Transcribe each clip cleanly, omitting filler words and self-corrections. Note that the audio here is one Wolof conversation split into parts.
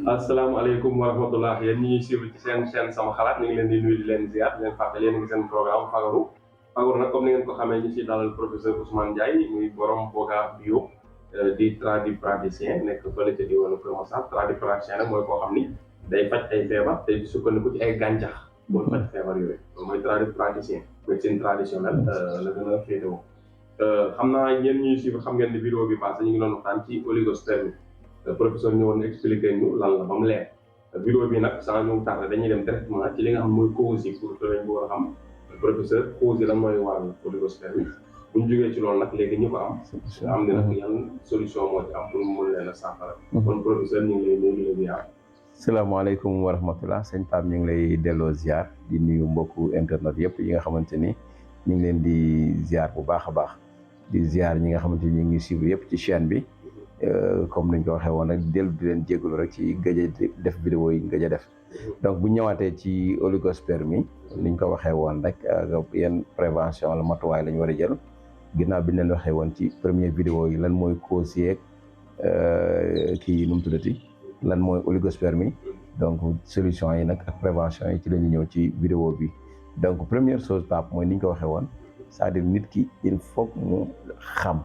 asalaamaaleykum wa rahmatullah yéen ñi ñuy suivre ci seen chaîne sama xalaat ñu ngi leen di nuyu di leen ziar di leen fàttali yéen a ngi seen programme Fagaru nag comme ni ngeen ko xamee ñu si dalal professeur Ousmane Ndiaye muy borom Boga bio di tradipraticien nekk fële ca diwaanu Kër Massar tradipraticien nag mooy koo xam ni day faj ay feebar te di sukkandiku ci ay gàncax mooy faj feebar yooyu loolu mooy tradipraticien médecine traditionnelle la gën a féetewoo xam naa yéen ñuy suivre xam ngeen ni vidéo bi passé ñu ngi doon waxtaan ci oligospermie professeur ñëwoon na expliqué ñu lan la ba mu leer vidéo bi nag sans ñu tardé dañuy dem directement ci li nga xam mooy cause yi pour que lañ bëgg a xam professeur cause yi lan mooy waral oligospermie bu ñu jógee ci loolu nag léegi ñu ko am nga am ne nag yan solution moo ci am pour mu mën leen a saafara kon professeur ñu ngi lay nuyu di la ziar. salaamaaleykum wa rahmatullah sëñ Pape ñu ngi lay delloo ziar di nuyu mbokku internet yëpp yi nga xamante ni ñu ngi leen di ziar bu baax a baax di ziar ñi nga xamante ni ñu ngi suivre yëpp ci chaîne bi comme niñ ko waxee woon rek dellu di leen jégalu rek ci gëj a def vidéo yi gëj a def donc bu ñëwaatee ci oligospermie niñ ko waxee woon rek yenn prévention wala matuwaay la ñu war a jël ginnaaw bi ñu leen waxee woon ci première vidéo yi lan mooy cause yeeg kii nu mu tuddati lan mooy oligospermie donc solution yi nag ak prévention yi ci la ñu ñëw ci vidéo bi donc première chose Pape mooy ni ñu ko waxee woon c'est-à-dire nit ki il faut mu xam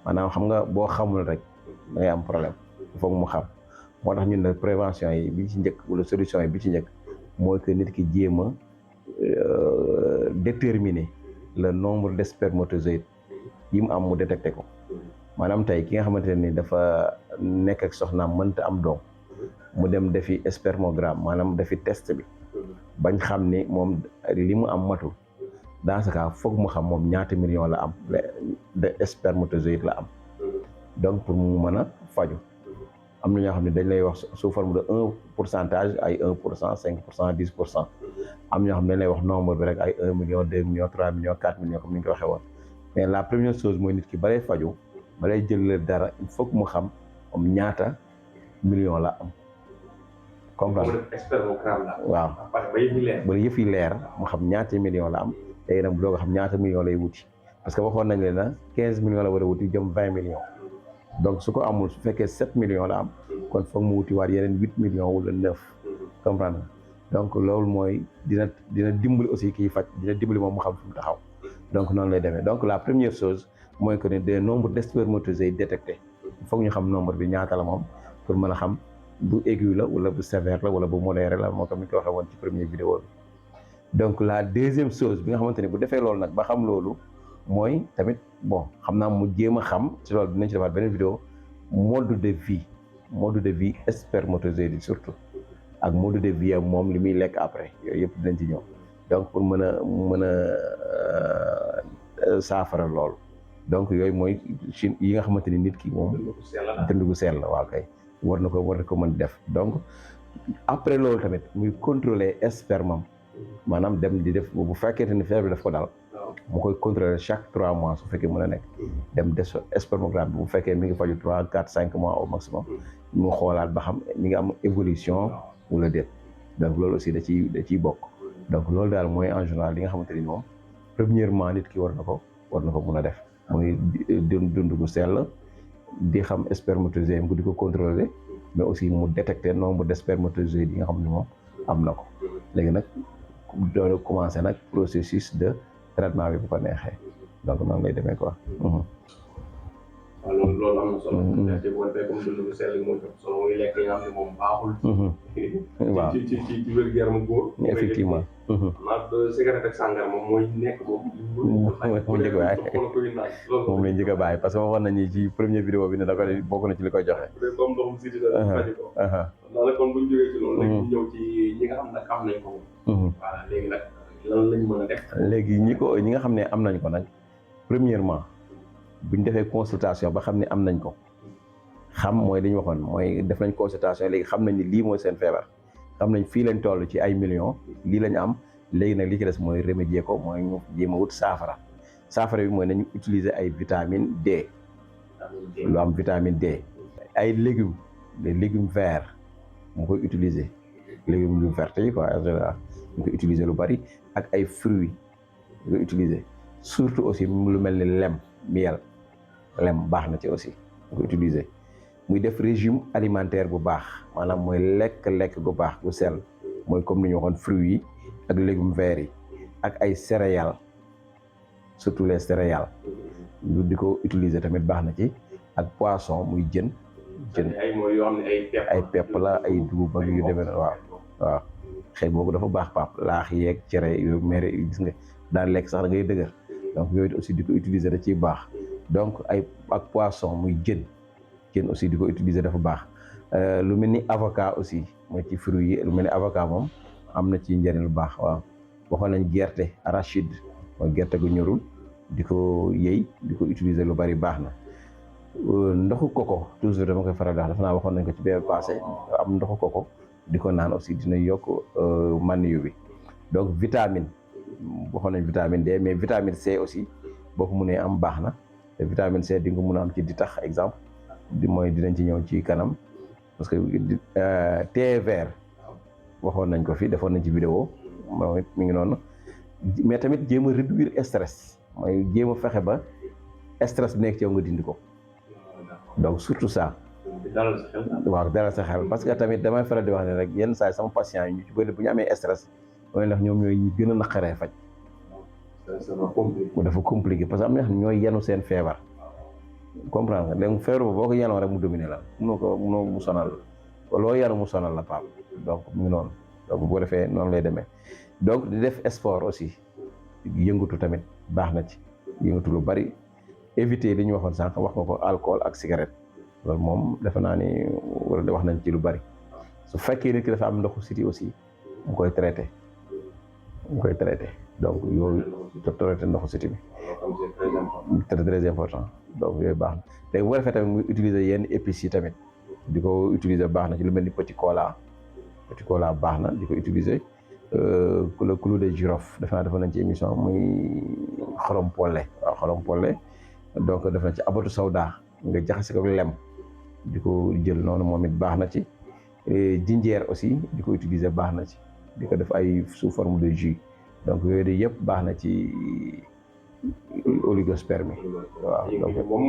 maanaam xam nga boo xamul rek da ngay am problème il faut mu xam moo tax ñun ne prévention yi bi ci njëkk wala solution yi bi ci njëkk mooy que nit ki jéem a déterminer le nombre de spermatozoïdes yi mu am mu détecté ko maanaam tey ki nga xamante ne ni dafa nekk ak soxnaam mënta am doom mu dem defi spermogramme maanaam defi test bi bañ xam ni moom li mu am matul dans ce cas foog mu xam moom ñaata million la am de spermatozoïdes la am donc pour mu mën a faju am na ñoo xam ne dañ lay wax sous forme de 1% ay 1% 5% 10% am ñoo xam ne dañ lay wax nombre bi rek ay 1 million 2 millions 3 millions 4 millions comme ni ñu ko waxee woon mais la première chose mooy nit ki balay faju balay jël dara il faut que mu xam am ñaata million la am comprendre waaw ba yëf yi leer mu xam ñaata million la am léegi nag bu doog a xam ñaata million lay wuti parce que waxoon nañ leen na 15 millions la war a wuti jëm 20 millions donc su ko amul su fekkee 7 millions la am kon foog mu wuti waat yeneen 8 millions wala 9 comprendre donc loolu mooy dina dimbali aussi kiy faj dina dimbali moom mu xam fi mu taxaw donc noonu lay demee donc la première chose mooy que ne des nombres de spermatozoïdes détectés foog ñu xam nombre bi ñaata la moom pour mën a xam bu aigu la wala bu sévère la wala bu modéré la moo comme ni ko waxee woon ci première vidéo bi donc la deuxième chose bi nga xamante ne bu defee loolu nag ba xam loolu mooy tamit bon xam naa mu jéem a xam ci loolu dinañ ci defaat beneen vidéo mode de vie spermatozoïde surtout ak mode de vie moom li muy lekk après yooyu yëpp dinañ ci ñëw donc pour mën a saafara loolu donc yooyu mooy yi nga xamante ni nit ki moom dund gu sell la waaw kay war na ko mën def donc après loolu tamit muy contrôler spermam maanaam dem di def bu fekkente ni feebar bi daf ko dal mu koy contrôler chaque 3 mois su fekkee mën a nekk dem des spermogramme bi bu fekkee mi ngi faju 3 4 5 mois au maximum mu xoolaat ba xam mi ngi am évolution wala déet donc loolu aussi da ciy bokk donc loolu daal mooy en général li nga xamante ni moom premièrement nit ki war na ko mën a def mooy dund gu sell di xam spermatozoïde mu di ko contrôler mais aussi mu détecter nombre de spermatozoïdes yi nga xam ne moom am na ko léegi nag doon commencé nag processus de traitement bi bu ko neexee donc noonu lay demee quoi. waaw loolu am na solo. te bu ko defee comme dund bu sell mooy solo muy lekk yi nga xam ne moom baaxul. waaw ci wér-gu-yaramu góor. effectivement. maanaam cigarette ak sàngara moom mooy nekk moom. mu njëkk a bàyyi moom lañ njëkk a bàyyi parce que waxoon nañu ci première vidéo bi ne da koy bokk na ci li koy joxe. comme ndoxum si di la faji ko. daanaka kon bu ñu jógee ci loolu. léegi ñëw ci ñi nga xam ne am nañ ko. voilà léegi nag lan lañ mën a def. léegi ñi nga xam ne am nañ ko nag premièrement buñ defee consultation ba xam ne am nañ ko xam mooy li ñu waxoon mooy def nañ consultation léegi xam nañ ni lii mooy seen feebar xam nañ fii lañ toll ci ay millions lii lañ am léegi nag li ci des mooy remédier ko mooy ñu jéem a wut saafara bi mooy nañu utiliser ay vitamine D lu am vitamine D ay légumes des légumes verts mu koy utiliser légumes yu verts yi quoi en général ñu koy utiliser lu bari ak ay fruits ñu koy utiliser surtout aussi lu mel ni lem miel baax na ci aussi ñu koy utiliser muy def régime alimentaire bu baax maanaam mooy lekk gu baax gu sell mooy comme ni ñu waxoon fruits yi ak légumes verts yi ak ay céréales surtout les céréales ñu di ko utiliser tamit baax na ci ak poisson muy jën ay mooy yoo xam ne ay pepp la ay dugub ak yu demee waaw waaw xëy boobu dafa baax pap laax yeeg cere yooyu mere gis nga daan lekk sax da ngay dëgër donc yooyu aussi di ko utiliser da ciy baax donc ay ak poisson muy jën aussi di ko utiliser dafa baax lu mel ni avocat aussi mooy ci fruits yi lu mel ni avocat moom am na ci njëriñ lu baax waaw waxoon nañ gerte arachide mooy gerte gu ñorul di ko yëy di ko utiliser lu bari baax na ndoxu koko toujours dama koy faral di wax dafa naa waxoon nañ ko ci bee passé am ndoxu koko di ko naan aussi dina yokk maniyu bi donc vitamine waxoon nañ vitamine D mais vitamine C aussi boo ko mënee am baax na te vitamine C di nga mun a am ci di tax exemple mooy dinañ ci ñëw ci kanam parce que thé vert waxoon nañ ko fi defoon nañ ci vidéo moom it mi ngi noonu mais tamit jéem a réduire stress mooy jéem a fexe ba stress bi nekk ci yow nga dindi ko donc surtout ça waaw dalal sa xel parce que tamit damay faral di wax ne rek yenn saa yi sama patient yi ñu ci bëri bu ñu amee stress mooy ndax ñoom ñooy ñi gën a naqaree faj dafa compliqué parce que am na xam ñooy yenu seen feebar comprendre nga léegi feebar boo ko yenoo rek mu dominé la munoo mu sonal loo yenu mu sonal la Pape donc mu ngi noonu donc boo defee noonu lay demee donc di def sport aussi yëngatu tamit baax na ci yëngatu lu bari éviter li ñu waxoon sànq wax nga ko alcool ak cigarette loolu moom defe naa ni wala wax nañ ci lu bari su fekkee nit ki dafa am ndoxu siti aussi mu koy traité donc yooyu traité ndoxu siti bi c'est très important donc yooyu baax na léegi bu ko defee tamit muy utiliser yenn épices yi tamit di ko utiliser baax na ci lu mel ni petit cola baax na di ko utiliser le clou de girofle defe naa defoon nañ ci émission muy xorom polle waaw xorom polle donc def na ci abatu sawda nga jaxase ko lem di ko jël noonu moom it baax na ci jinjeer aussi di ko utiliser baax na ci di ko def ay sous forme de jus donc yooyu de yëpp baax na ci oligospermie waaw donc moom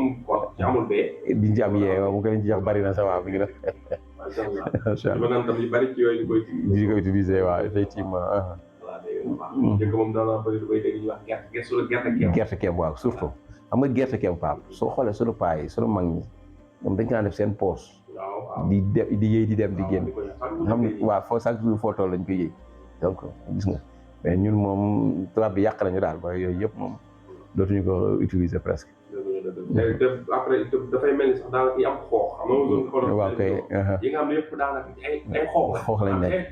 ci amul bee di ci am yee waaw mu ko leen ci jox bari na sa waaw mi ngi def macha allah tam yu bari ci yooyu di ko utiliser waaw effectivement njëkk moom daanaa bëri lu koy dégg ñu wax gerte keem waaw surtout xam nga gerte keem Pape soo xoolee sunu paa yi sunu mag ñi ñoom dañ ko daan def seen poche di yëy di dem di génn xam ne waaw foo chaque jour foo toll lañ koy yëy donc gis nga mais ñun moom tubaab bi yàq nañu daal ba yooyu yëpp moom dootuñu ko utiliser presque. te après dafay mel ni sax daanaka yi am xoox xam nga. waaw kay yi nga xam ne yëpp daanaka ci ay xoox la. xoox lañ nekk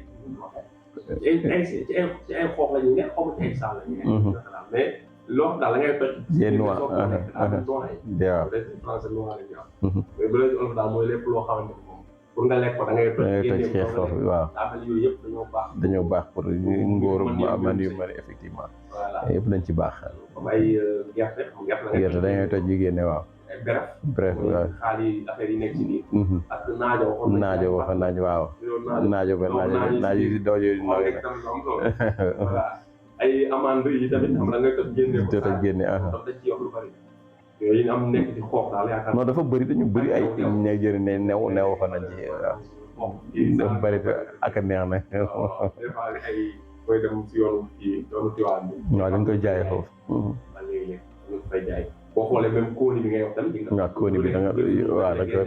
ci ay xoox la ñuy nekk xaw ma ci ay saal la ñuy nekk. mais loo xam daal da ngay toj. yéen noix waaw français noix la ñu am. mais bu la olof daal mooy lépp loo xamante ni moom pour nga lekk ko da ngay toj. xeex xoox bi waaw. yooyu yëpp dañoo baax pour ngóor man yu mari effectivement. voilà yëpp nañ ci baax. comme ay gerte gerte dañuy toj yu génne waaw. bref waaw xaal yi affaire yi nekk ci biir. ak naajo waaw. naajo yi doo yooyu nooy na. voilà ay amande yi tamit xam nga toj génne ko. toj génne da ci wax lu bari. yooyu ñu am nekk di xoox daal yaakaar non dafa bëri dañu bëri ay ña jëri ne new waxoon nañ ci waaw. dafa bëri ak a neex na. des fois ay koy dem si yoonu Tiwaawan bi. waaw dañ koy jaayee foofu. waaw léegi-léegi ñu koy jaay. boo xoolee même kóoni bi ngay wax tamit. waaw kóoni bi da nga waaw da nga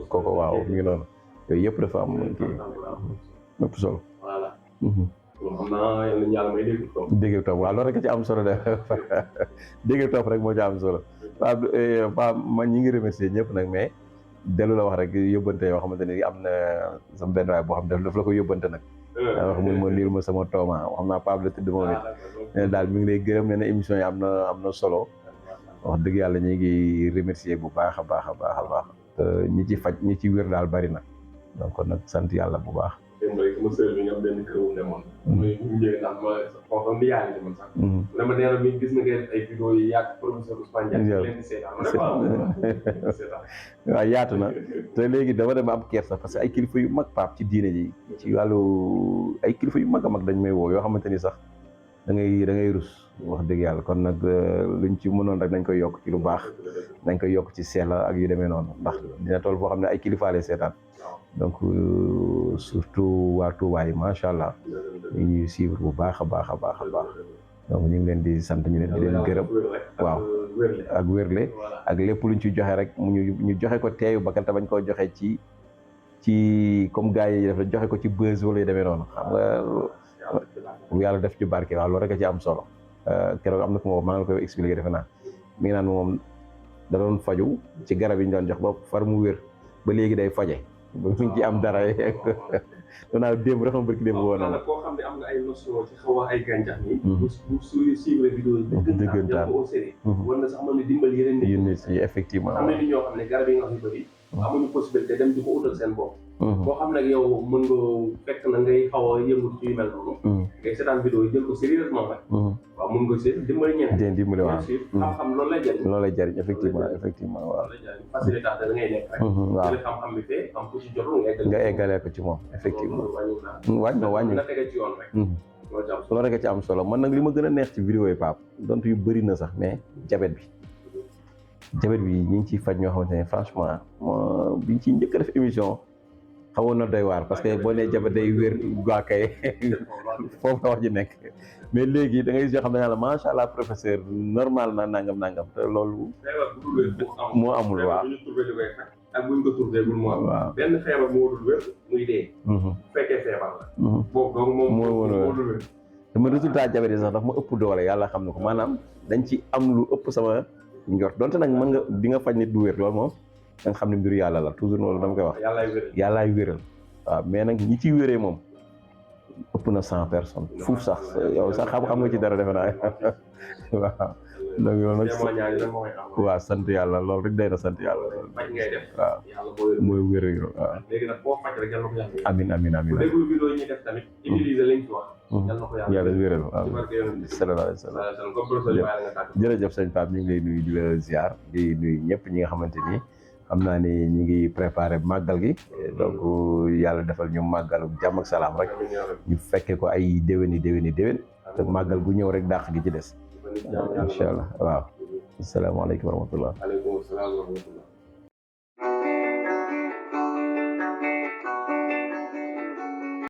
koko waaw mi ngi noonu yooyu yëpp dafa am kii ëpp solo. voilà. xam naa yàlla may dégg topp. dégg topp waaw loolu rek ci am solo de dégg topp rek moo ci am solo waaw man ñi ngi remercier ñëpp nag mais dellu la wax rek yóbbante yoo xamante ne am na sama benn waay boo xam ne daf la ko yóbbante nag. wax mun ma liir ma sama tooma xam naa Pape la tudd moom it daal mi ngi lay gërëm ne na émission yi am na solo wax dëgg yàlla ñu ngi remercier bu baax a baax te ñi ci faj ñi ci wér daal bari na donc kon nag sant yàlla bu baax. démb rek sama sœur bi nga am benn kër wu demoon. muy ñëwee naan ma foofu ndi yaa ngi demoon sax. dama nee na mi gis na ngeen ay vidéo yi yàgg professeur Ousmane Ndiaye leen di seetaan. waaw yaatu na te léegi dama dem am kersa parce que ay kilifa yu mag Pape ci diine ji ci wàllu ay kilifa yu mag a mag dañ may woo yoo xamante ni sax da ngay rus wax dëgg yàlla kon nag luñ ci mënoon rek nañ koy yokk ci lu baax nañ koy yokk ci sell ak yu demee noonu ndax dina toll boo xam ne ay kilifa lay seetaan donc surtout waa Touba yi macha allah ñu ngi suivre bu baax a baax a baax a baax donc ñu ngi leen di sant ñu leen di leen gërëm waaw ak wérle ak lépp luñ ci joxe rek ñu joxe ko teeyu bakkan te bañ koo joxe ci comme gars yi def joxe ko ci buzz wala yu demee noonu xam nga yàlla def ci barke waaw loolu rek a ci am solo keroog am na ko maa ngi la koy expliquer defe naa mi ngi naan moom da doon faju ci garab yi ñu doon jox ba far mu wér ba léegi day faje ba mu ci am dara danaa démb rek xam barki démb woon na koo xam ne am nga ay notion ci xaw ay gàncax yi bu suivre vidéo yi dëggantaan au sérieux war na sax mën na dimbali yeneen nit yi effectivement am na nit ñoo xam ne garab yi nga xam ne bëri amuñu possibilité dem di ko utal seen bopp boo xam ne yow mën nga fekk na ngay xaw a yëngu ci yu mel noonu ngay seetaan vidéo yi jël ko sérieusement rek waaw mën nga seet dimbali ñeneen dimbali waaw xam-xam loolu lay jariñ effectivement waaw loolu lay jariñ facilitateur da ngay nekk rek waaw jël xam-xam bi fee am ku ci jotul nga eggalee ko ci moom effectivement wàññi nga tege ci yoon rek loolu rek a ci am solo man nag li ma gën a neex ci vidéo yi Pape donte yu bëri na sax mais jabet bi ñu ngi ciy faj ñoo xamante ne franchement biñ ciy njëkk a def émission xawoon na doy waar parce que boo nee jabet day wér gaakay foofu la wax ji nekk mais léegi da ngay gis yoo xam ne yàlla macha allah professeur normal na nangam te loolu moo amul waaw ak buñ ko trouvé bul moo am benn feebar moo dul wér muy dee bu fekkee feebar la boobu donc moom moo dul wér sama résultat jabet yi sax daf ma ëpp doole yàlla xam na ko maanaam dañ ci am lu ëpp sama njort donte nag mën nga di nga faj nit du wér loolu moom da nga xam ne mbiru yàlla la toujours loolu dama koy wax yàllaay wéral waaw mais nag ñi ciy wéree moom ëpp na 100 personnes fuuf sax yow sax xam nga ci dara defe naa waaw donc loolu nag waaw sant yàlla loolu rek day na sant yàlla faj ngay def waaw mooy wér waaw léegi nag foo faj rek yàlla ko yàlla amiin déglu vidéo yi ñuy def tamit utiliser lañ ci wax yàlla wéral waaw sallallahu alayhi wa sallam jërëjëf sëñ Pape ñu ngi lay nuyu di la ziar di nuyu ñëpp ñi nga xamante ni xam naa ni ñi ngi préparé màggal gi donc yàlla defal ñu màggalu jàmm ak salaam rek ñu fekke ko ay déwéni te màggal gu ñëw rek dàq gi ci des incha allah waaw asalaamaaleykum wa rahmatullah